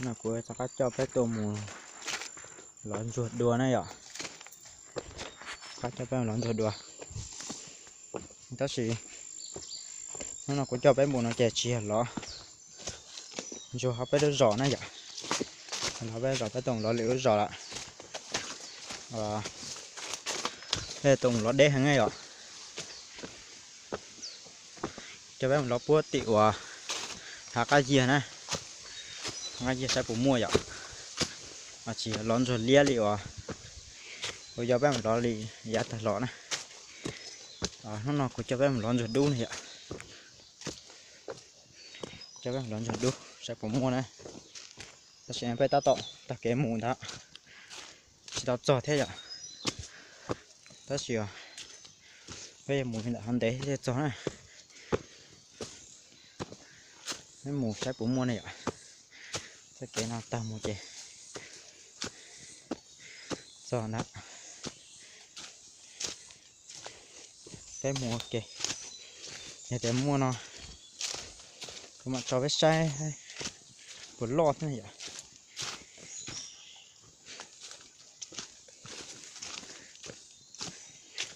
No kuv rov qab coj peb tuaj mus lov ntsuag dua na yom. Rov qab coj peb mus lov ntsuag dua. Tab sis hnub no kuv coj peb mus no ces tsis yog lov ntsuag hauv peb lub zos na yom. Lov peb zos peb tuaj mus lov lwm lub zos lawm. Peb tuaj mus lov deb heev na yom. Coj peb mus lov puag tim uas hav qab yiag na. Hav qab yiag saib puas muaj yom. Tsis yog lov ntsuag liab li uas kuv coj peb mus lov li yav tag los na. Hnub no kuv coj peb mus lov ntsuag dub na yom. Coj peb mus lov ntsuag dub saib puas muaj na. Tab sis peb tab tom taug kev mus ntag, tsis tau txog thiab yom. Tab sis peb yuav mus li ntawm hov ntev thiaj txog na. Peb mus saib puas muaj ne yom. Txoj kev no taug mus ces txog ntag. Peb mus ua ke, yog tias muaj no kuv mam tso peb saib puas loj thiab yom.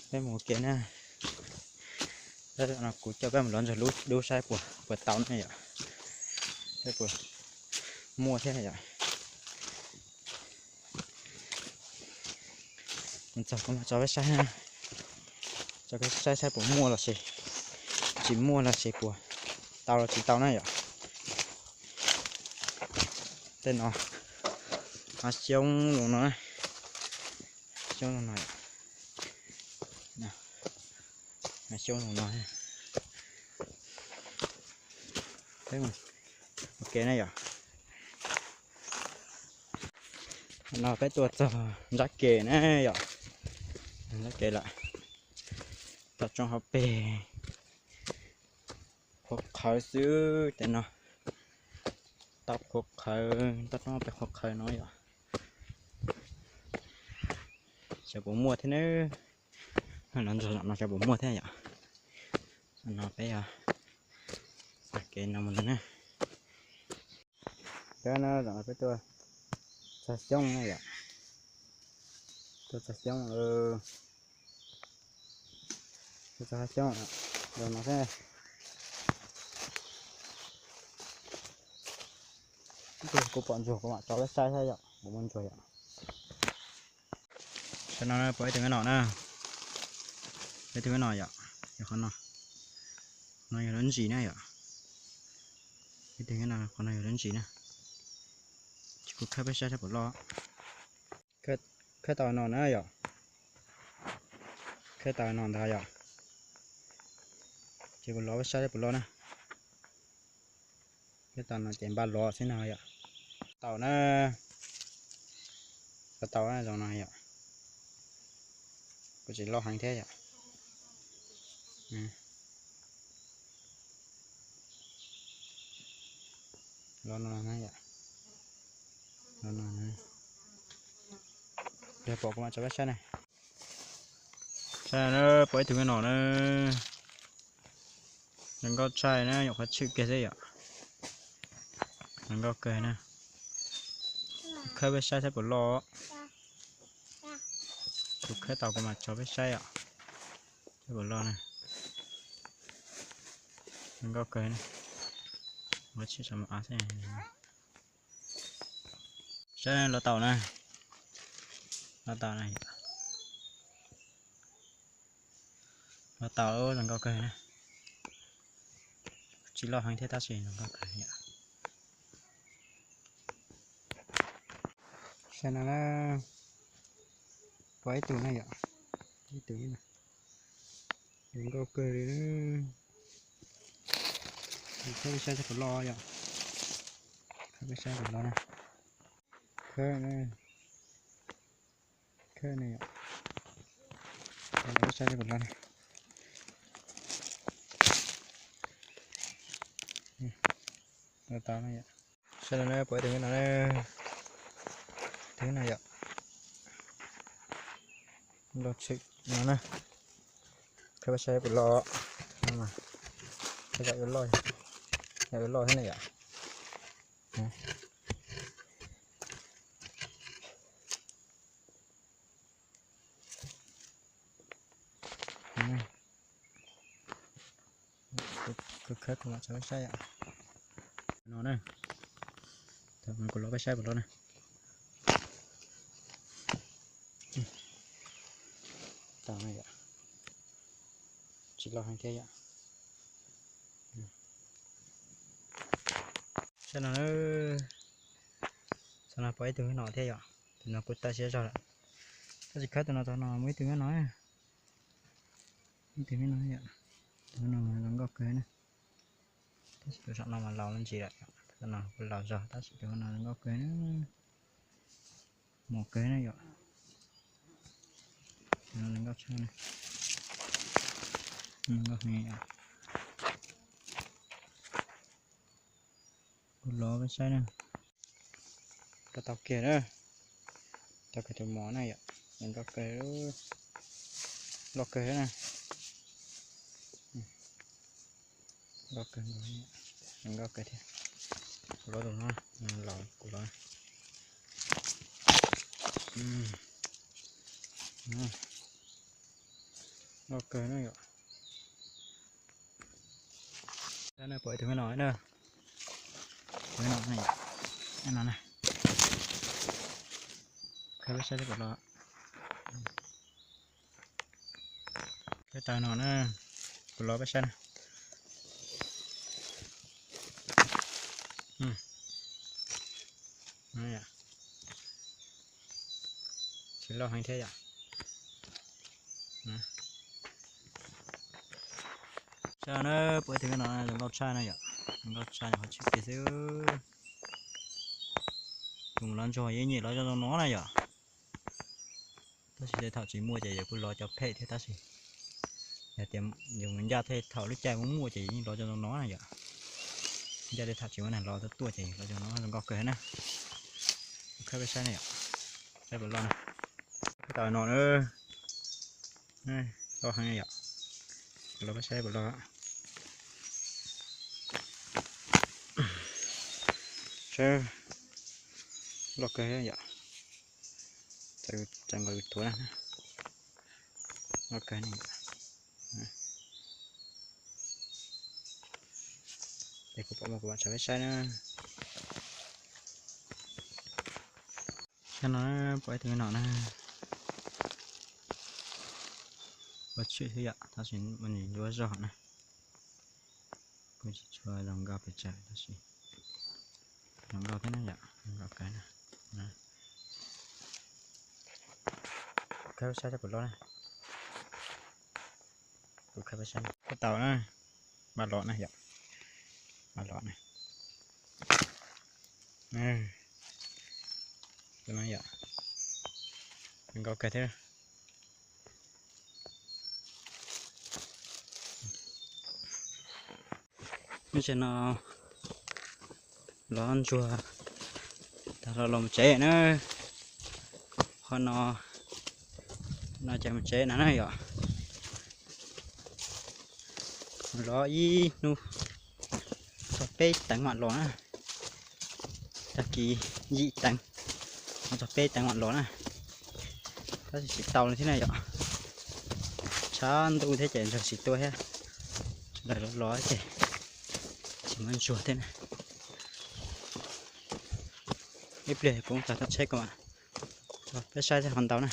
Peb mus ua ke na. Kuv coj peb mus lov ntsuag dub saib puas tau ne yom. Saib puas muaj thiab yom. Txog kuv mam tso peb saib, tso peb saib saib puas muaj los sis tsis muaj los sis puas tau los tsis tau na yom. Tej no, hav xyoob zoo no, xyoob zoo no, hav xyoob zoo no. Peb mus ua ke na yom. No peb tuaj txog nrab ke na yom. Nrab ke lawm, tau tsoob hauv pes, qhuav qhawv xwb tes no. Tau qhuav qhawv, tau tsoob hauv pes qhuav qhawv no yom. Xyov puas muaj thiab na. Lov ntsuag zaum no xyov puas muaj thiab yom. No peb yog txog kev no mus ntag na. Peb zaum no peb tuaj txog xyoob na yom. Tuaj txog xyoob, tuaj txog hav xyoob, zaum no xwb. Kuv pom ntsuag kuv mam tso peb saib saib yom, kuv muaj ntsuag yom. Saib no pom ib tug no na, ib tug no yom, yog qhov no, no yog lub ntsis na yom. Ib tug no qhov no yog lub ntsis na. Ces kuv khawb peb saib saib puas loj. Khawb tau no na yom. Khawb tau no ntag yom. Ces kuv lov peb saib saib puas loj na. Khawb tau no ces npaj lov xwb no yom. Tau na, tau na zoo no yom. Kuj tsis loj heev thiab yom. Lov no na yom. Lov no na. Yog pom kuv mam tso peb saib na. Saib na, pom ib tug no na. Zoo nkauj tshaj na, nyuam qhuav tshwm kiag xwb yom. Zoo nkauj kawg na. Kuv khawb peb saib saib puas loj. Kuv khawb tau kuv mam tso peb saib yom. Saib puas loj na. Zoo nkauj kawg na. Ua tshwm tso mus av xwb. Saib lov tau na. Lov tau na. Lov tau, zoo nkauj kawg na. Tsis loj heev thiab tab sis zoo nkauj kawg yom. Saib no na, pom ib tug na yom, ib tug na, zoo nkauj kawg li. Khawb peb saib saib puas loj yom, khawb peb saib puas loj na, khawb na, khawb na yom, khawb peb saib saib puas loj na. Lov tau na yom. Saib no na, pom ib tug no na, ib tug no yom. Loj tshwm no na. Khawb peb saib puas loj. Khawb zaum yuav loj, zaum yuav loj thiab na yom. Kuv khawb kuv mam tso peb saib yom. No na, kuv los peb saib puas loj na. Tau na yom. Tsis loj heev thiab yom. Saib no, saib no pom ib tug me no thiab yom. Tus no kuj tawm siab zog lawm. Tab sis khawb tus no tau no muaj ib tug me no, ib tug me no yom. Tus no zoo nkauj kawg na. Tab sis tus saum no mas laus ntsis lawm, tus no kuj laus zog tab sis tus no zoo nkauj kawg na. Mos kawg na yom. Tus no zoo nkauj tshaj na. Zoo nkauj heev yom. Kuv los peb saib na. Koj tau kiag na. Tau kiag tus mos na yom. Zoo nkauj kawg, loj kawg na. Loj kawg, zoo nkauj kawg thiab. Kuv los tus no, los kuv los. Loj kawg na yom. Pom tus me no na. Tus me no na yom. No na. Khawb peb saib seb puas loj. Peb tau no na. Kuv los peb saib na. Tsis loj heev thiab yom. Saib na, pom ib tug me no zoo nkauj tshaj na yom. Zoo nkauj tshaj, qhov tshwm kiag xwb. Yus mus lov ntsuag yeej nyiam lov zoo zoo no na yom. Tab sis tej thaum tsis muaj ces yus kuj lov cov phem thiab tab sis yog tias yus mus ncaj tej thaum lub caij muaj muaj ces yus yeej lov zoo zoo no na yom. Ncaj tej thaum tsis muaj neeg lov tuaj tuaj ces yus lov zoo no zoo nkauj kawg na. Khawb peb saib na yom. Saib puas loj na. Khawb tau no na. Loj heev yom. Los peb saib puas loj. Saib, loj kawg yom. Txawm nkaus tuav na. Loj kawg ne. Es kuv pom muaj kuv mam tso peb saib na. Saib no, pom ib tug me no na. Ua tshwm xwb yom, tab sis ua nws ntsuab zog na. Kuj tsis tshua zoo nkauj pes tsawg tab sis zoo nkauj thiab na yom, zoo nkauj kawg na. Khawb saib seb puas loj na. Kuv khawb saib, khawb tau na. Npaj los na yom, npaj los na. Yom, zoo nkauj kawg thiab. Nyob ze no lov ntsuag tag los los mus tsev na. Qhov no, no ces mus tsev na na yom. Lov ib hnub txog peb teev mam los na. Tag kis yim teev, txog peb teev mam los na. Tab sis tsis tau li thiab na yom. Tshav ntuj thiab ces ntsuag tsis tuaj thiab. Sawv daws los los ces tsis muaj ntsuag thiab na. Ib pliag kuv tag txog tsheb kuv mam tso peb saib thiab ho ntau na.